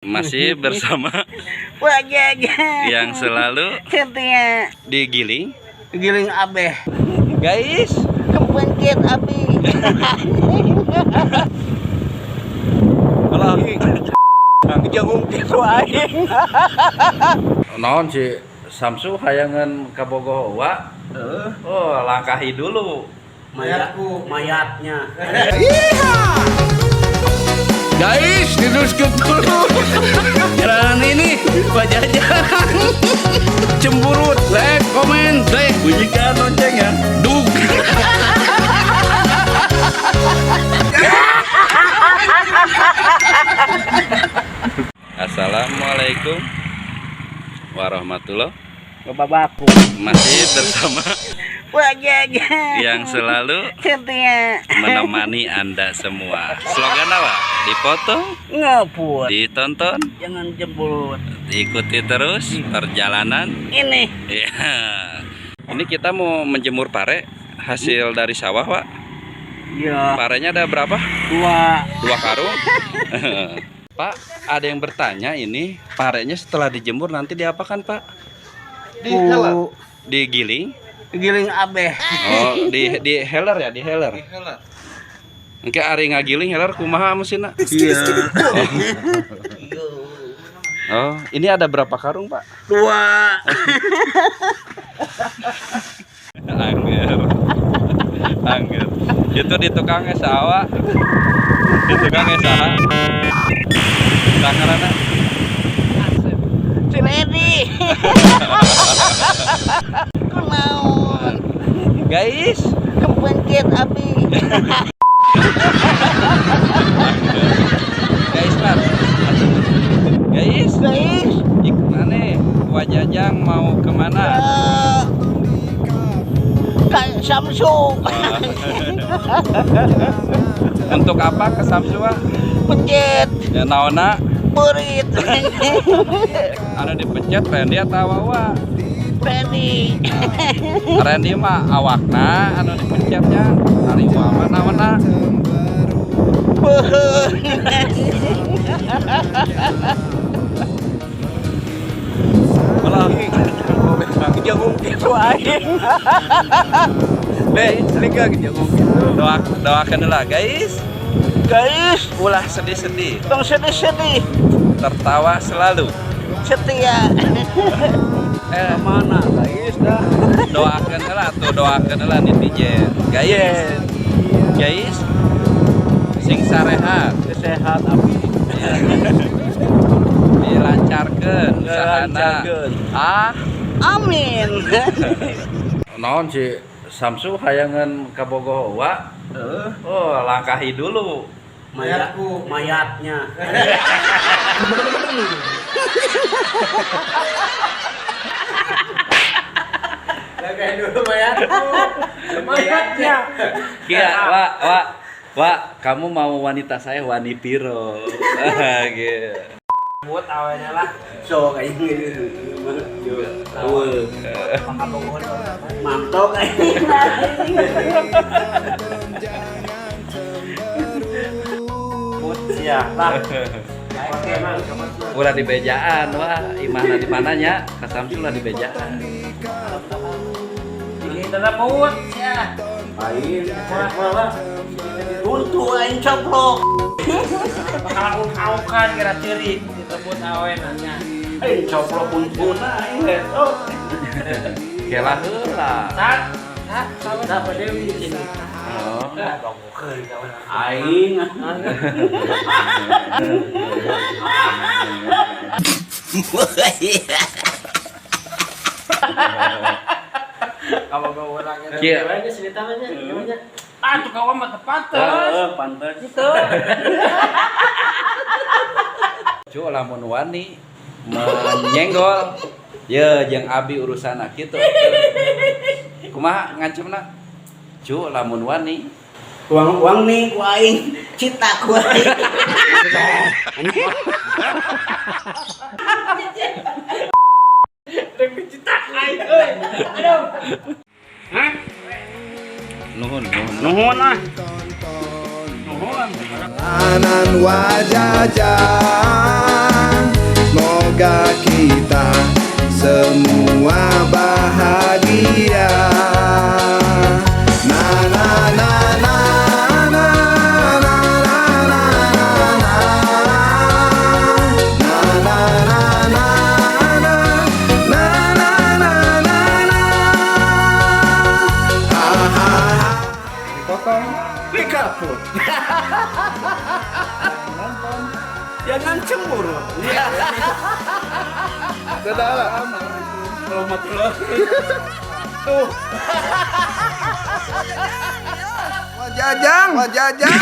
Masih bersama yang selalu setia digiling giling abeh guys, kepencet abi. Halo. Jagung kitu aing. Naon si Samsu hayangan kabogoh wa? Oh, langkahi dulu. Mayatku, mayatnya. Guys, diteruskan dulu. Jalan ini Pajajaran. Cemburut, like, komen, like, Bunyikan loncengnya. dug. Assalamualaikum warahmatullahi. Bapak-bapak. Masih bersama Wajahnya yang selalu setia menemani Anda semua. Slogan apa? Dipotong, ngeput. ditonton, Jangan jemput. ikuti terus perjalanan. Ini Ya. Ini kita mau menjemur pare hasil dari sawah, Pak. ya Parenya ada berapa? dua. 2 karung. Pak, ada yang bertanya ini parenya setelah dijemur nanti diapakan, Pak? Di Digiling? giling abeh. Oh, di heler ya, di heler. Engke ari ngagiling heler kumaha mesinna? Iya. Oh, ini ada berapa karung, Pak? 2. Angger. Angger. Itu di tukangnya sawah. Di tukangnya saha? Tanganana. Si Redi. Kunaon? Guys, Kepencet abi. guys, Pak. Guys, Guys, ikut Wajajang mau kemana? Kayak Samsung. Untuk apa ke Samsung, Pak? Pencet Ya naona berit. anu dipencet Randy atau Wawa? Ready. Randy mah awakna anu dipencetnya ari Wawa naonna? Ulah. Jagung kitu aing. Deh, Selingkuh jagung gitu. Doakan lah guys. Guys, Ulah sedih-sedih, tong sedih-sedih, tertawa selalu. Setia. Mana guys dah. Doakan lah tuh, doakan lah netizen. Guys, guys, sing sarehat, Sehat abi. dilancarkeun usahana. Dilancarkeun. Ah, Amin. naon si Samsu hayangan kabogoh wa? Oh, langkahi dulu. Mayatku, mayatnya. Lagain dulu mayatku. Mayatnya. Kia, wa, wa, wa, kamu mau wanita saya wani piro? Gitu. Buat awalnya lah. So kayak gini. Mantap kayak. Buat siapa? Ulah di bejaan, wah, imahna di mananya? Ka Samsu ulah di bejaan. Ini tetap buat ya. Aing untuk aing coplok. Bakal aukan kira ciri disebut awenannya. Aing coplok untuna aing oh. Kela heula. Saat saat Dewi di sini. Oh. Aing. Kalau bawa orangnya. Kia. Ah, tuh kawan mah tepat. Pantes. Gitu. Cu lamun wani menyenggol ye jeung abi urusanna kitu. Kumaha ngancemna? Cu lamun wani Uang-uang nih ku aing, cita ku aing. Aing euy. Aduh. Hah? Nuhun, nuhun. Nuhun ah. Nuhun. Anan Wajajang. Semua bahagia. Na na na na na na na na na na na na na na na na na na na. Ha ha ha. Dipotong Dikaput. Jangan cemburu. Dadah. Tuh. Wajajang, wajajang.